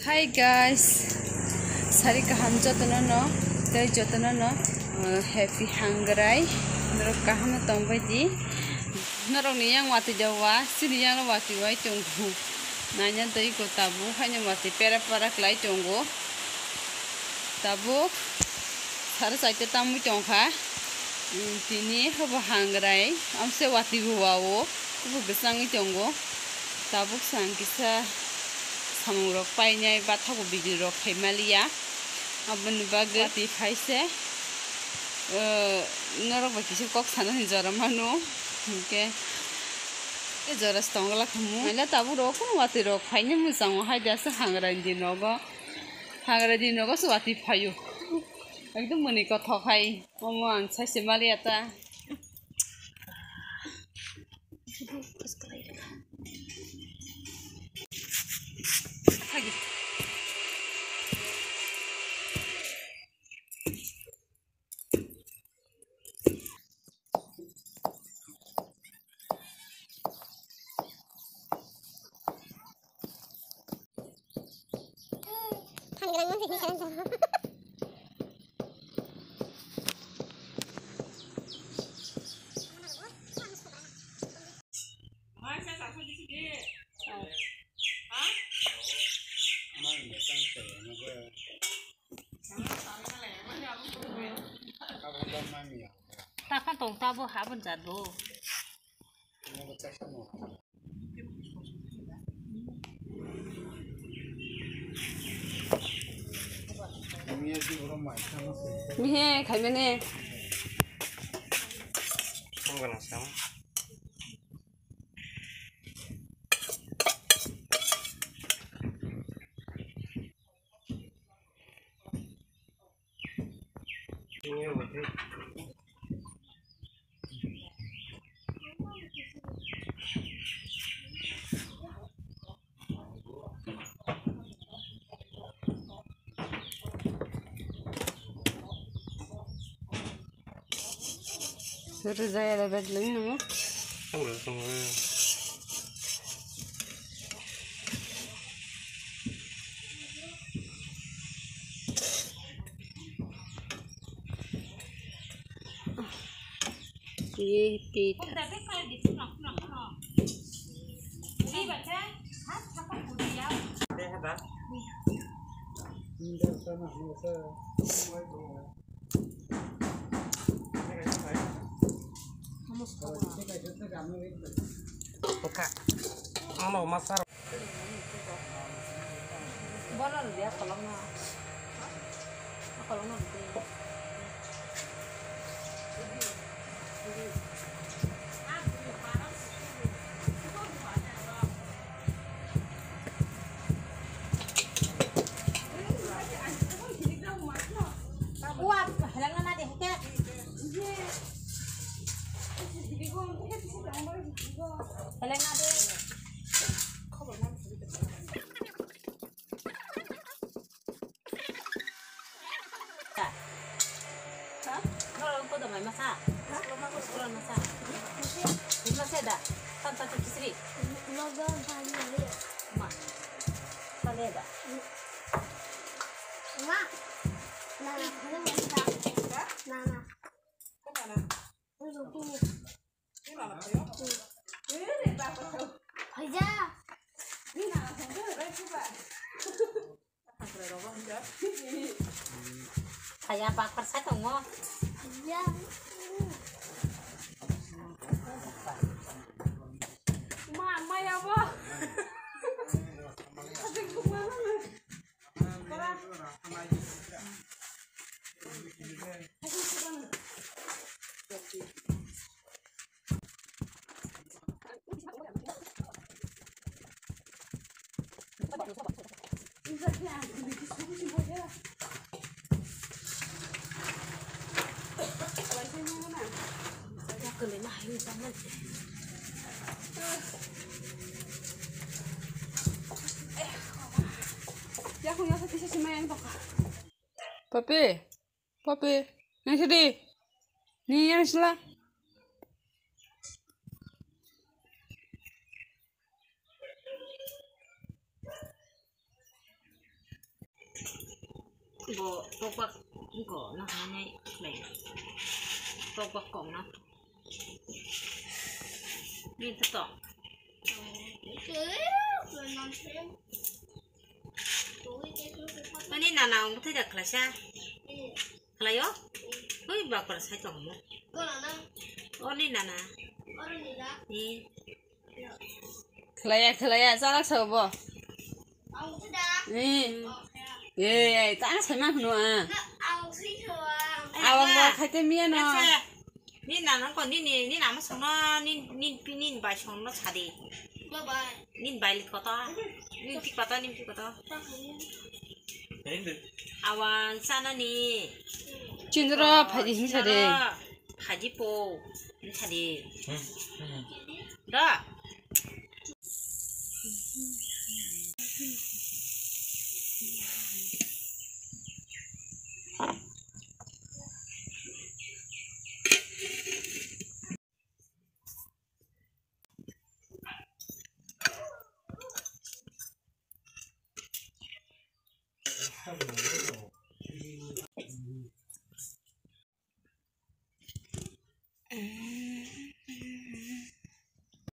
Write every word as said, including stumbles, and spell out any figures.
Hi guys, sari kaham jotono no, tei jotono no, uh, happy hangrai, norok kaham no tongbai di. Norok ni yang watwi da wa, sini yang watwi wai tongo. Nanya dei ko tabuk, haino watwi pera para klai tongo. Tabuk, sari saite tamwi tongkha. Mm, tini hobo hangrai, amse watwi bo wa o, hobo bwsangwi tongo. Tabuk sang kisa samung rok painai, bathago video rok khai maliya. Aboni bagwi watwi phaise, eh, norok bai kisa kok sanani jora mano. Hinkhe, eh, jora se tongla khamu. Maila tabuk rok kunu watwi rok phaini mwchango, haida se hangrai ni nogo. Hangrai ni nogo se watwi phaio. Ekdom mwnwi kothok hai. Omo ang saise maliya ta. Tapan tong tabo habon jat bo. Mihe khaimene. Rwjaya da bedleng namo. Ye pita. Wngkha. Ano masa. Bono rwdi, a kolokno. A kolokno rwdi. Uap, helangna nadi hake. Helangna de. Ha? Noro kodo mai masa? Ha? Kodo masa? Di masa da? Tan tan kisri. Logo bani. Ma. Kale da. Ma. Na na. Ha? Na na. Kemana? Ini logo. Ini mana, Tio? Ini apa, Tio? Aja. Ini mana, Tio? Ini coba. Kaya bakar sa tongo. Iya. Ma, ma ya bo. Asik bukan. Tara. Papi. Papi, nang sidi. Ni yang sila. Bo kokbak ko no hanai khlai. Kokbak kok no. Ni to to. Ani nana ang bwthai da khlaisa. Khlaio? Hui bakra sai tongmo. Oni nana. Ni. Khlaiya, khlaiya, chalak sao bo. Ni. Ei, ta sai ma hwno a. Awang ba khaite miya no. Ni nana ko ni ni ni nama songno ni ni ni bai songno sadi. Ni bai lik kota. Ni tik kota ni tik kota. Awang sana ni. Chindra phaji hin sadi. Phaji po. Ni sadi. Da.